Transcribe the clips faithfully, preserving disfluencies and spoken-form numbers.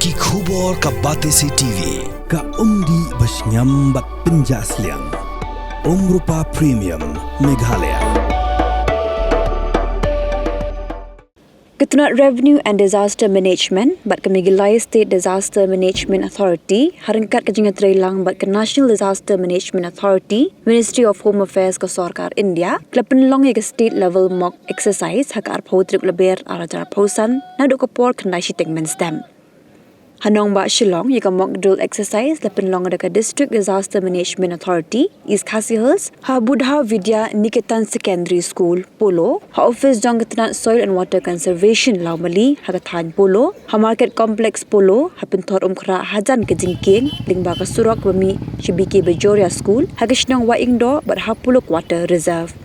Ki khubor ka Batesi T V, ka umdih ba shngiam bad pynjah sliang. Umrupa Premium, Meghalaya. Ka tnat Revenue and Disaster Management bad ka Meghalaya State Disaster Management Authority, ha ryngkat ka jingïatreilang bad ka National Disaster Management Authority, Ministry of Home Affairs ka Sorkar India, ki la pynlong ïa ka State Level Mock Exercise ha ka arphew tarik Lber arhajar arphew san, naduh ka por khyndai shiteng mynstep. Ha nongbah Shillong, ïa ka mock drill exercise la pynlong da ka District Disaster Management Authority, East Khasi Hills, ha Buddha Vidya Niketan Secondary School, Polo, ha office jong ka tnat Soil and Water Conservation Lawmali, ha ka thaiñ Polo, ha Market Complex Polo, ha Pynthor Umkhrah hajan ka jingkieng lyngba ka surok ba mih sha B K Bajoria School, ha ka shnong Waingdoh bad ha Polo Quarter Reserve.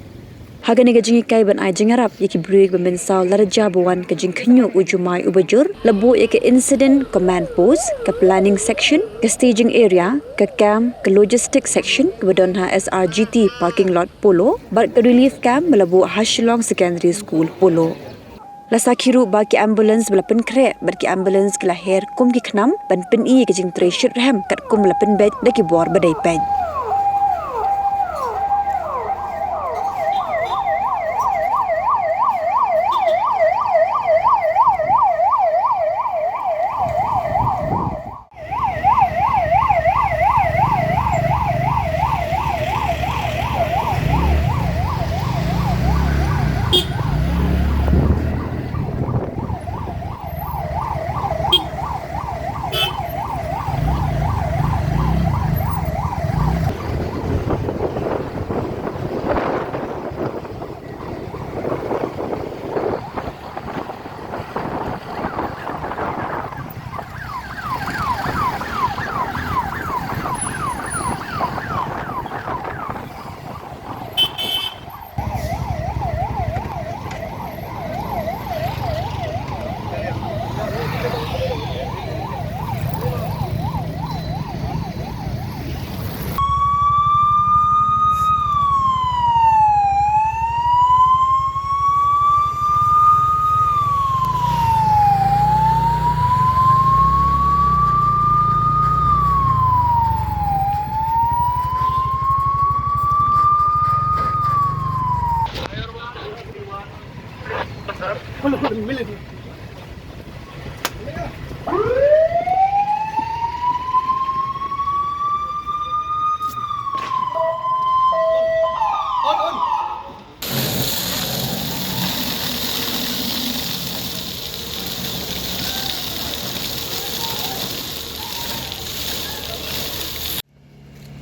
Ha kane ka jinghikai ban ai jingïarap ïa ki briew ba mynsaw lada jia ba wan ka jingkhynñiuh u jumai uba jur, la buh ïa ka Incident Command Post, ka Planning Section, ka Staging Area, ka Camp, ka Logistic Section kaba don ha S R G T Parking Lot Polo, bad ka Relief Camp ba la buh ha Shillong Secondary School Polo. La sakhi ruh ba ki ambulance ba la pynkhreh bad ki ambulance ki la her kum ki khnam ban pyni ïa ka jingtrei shitrhem katkum ba la pynbeit da ki bor ba dei peit.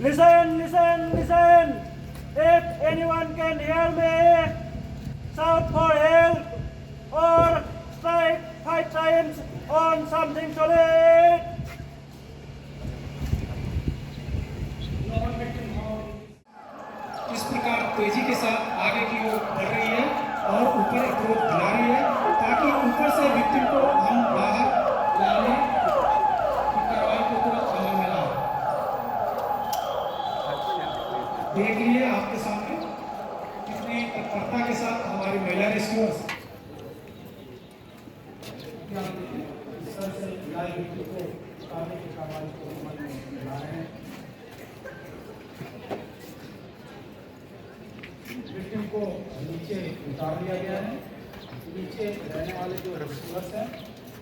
Listen, listen, listen. If anyone can hear me, shout for help or strike five times on something solid. किस प्रकार तेजी के साथ आगे की ओर बढ़ रही है और ऊपर अप्रोच बना रही है, ताकि ऊपर से विक्टिम को हम बाहर लाने की कार्रवाई को तुरंत अमल में लाएं। देख लिए आपके सामने कितनी तत्परता के साथ हमारी महिला रेस्क्यूअर्स विक्टिम को नीचे उतार दिया गया है। नीचे रहने वाले जो रेस्क्यूअर्स हैं,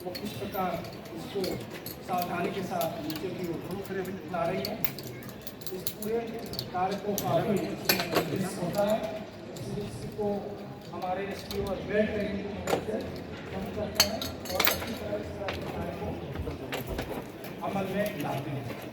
वो किस प्रकार इसको सावधानी के साथ नीचे की ओर ला रही है। इस पूरे कार्य को काफी रिस्क होता है। इस रिस्क को हमारे रेस्क्यूअर बेल्ट ट्रेनिंग की मदद से कम करते हैं और अच्छी तरह इस तरह के कार्य को अमल में लाते हैं।